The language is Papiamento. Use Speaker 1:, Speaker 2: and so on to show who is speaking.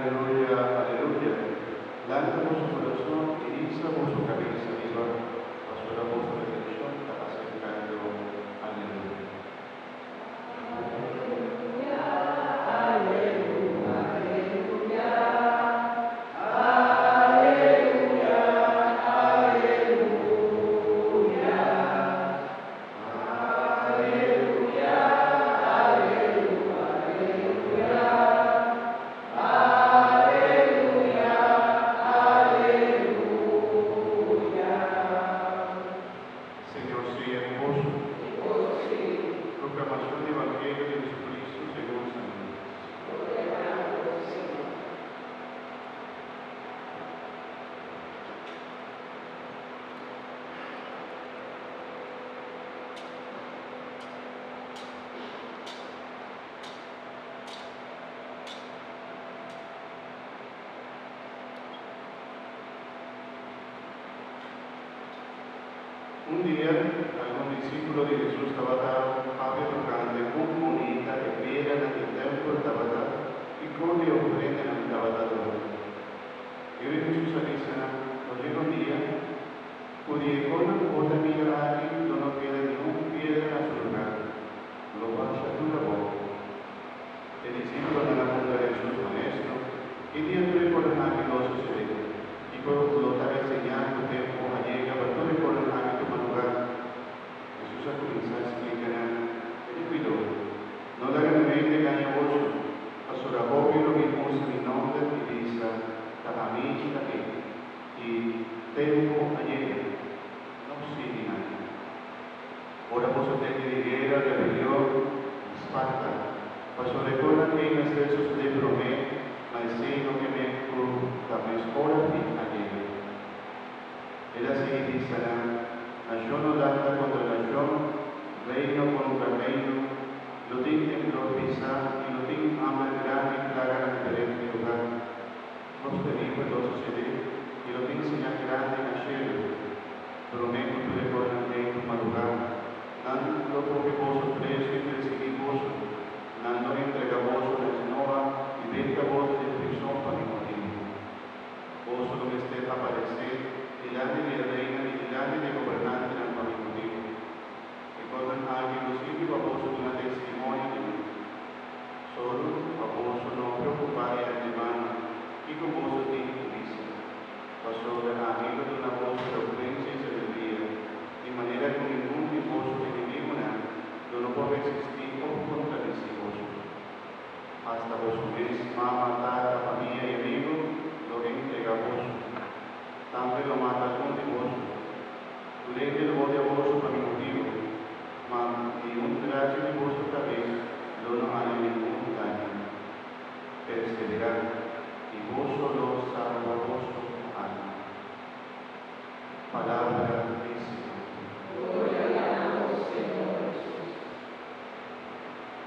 Speaker 1: Aleluya, aleluya. Lanta boso kurason i hisa boso kabes ariba, pasobra boso redenshon ta aserkando. Aleluya. Señor sea ku boso. Proklamashon di Evangelio di Jesucristo segun San Lucas. Un dia, algun disípulo di Hesus tabata papia tokante kon bunita e piedranan di tèmpel tabata i kon e ofrendanan tabata duna. I ora Hesus a bisa nan, Lo yega un dia ku di e konnan ku bo ta mira aki lo no keda niun piedra na su lugá, lo basha tur abou. E disípulonan a puntra Hesus, Maestro, ki dia tur e konan aki lo sosodé? Kiko lo ta e señal ku tempu a yega pa tur e konan aki tuma lugá? Hesus a kuminsá splika nan, Tene kuidou, no laga niun hende gaña boso, pasobra hopi lo bin usa mi nòmber i bisa, Ta ami ta e, i tempu a yega. No sigui nan. Ora boso tende di guera, rebelion, i spanta, pasobra e konan ei mester sosodé promé, ma esei no ke men ku ta mes ora fin a yega. El a sigui bisa nan, Nashon lo lanta kontra nashon, reino kontra reino, lo tin temblor pisá i lo tin hamber grandi i plaga na diferente lugá. Kos teribel lo sosodé i lo tin señal grandi na shelu. Promé ku tur e kosnan ei tuma lugá, nan lo kohe boso preso i persiguí boso, nan lo entregá boso na esnoa i benta boso den prison pa mi motibu. Boso lo mester aparesé dilanti di e reinan i dilanti di e gobernantenan pa mi motibu. E kosnan aki lo sirbi pa boso duna testimonio di mi. Solo pa boso no preokupá di antemano kiko boso tin ku bisa. Pasobra ami lo duna boso elokuensia i sabiduria, di manera ku ningun di boso enemigunan lo no por resistí òf kontradisí boso. Asta boso mes, mama, tata, famia i amigu lo entregá boso. Tambe lo mata algun di boso. Tur hende lo odia boso pa mi motibu, ma ni un trachi di boso kabes lo no haña ningun daño. Perseverá, i boso lo salba boso alma. Palabra.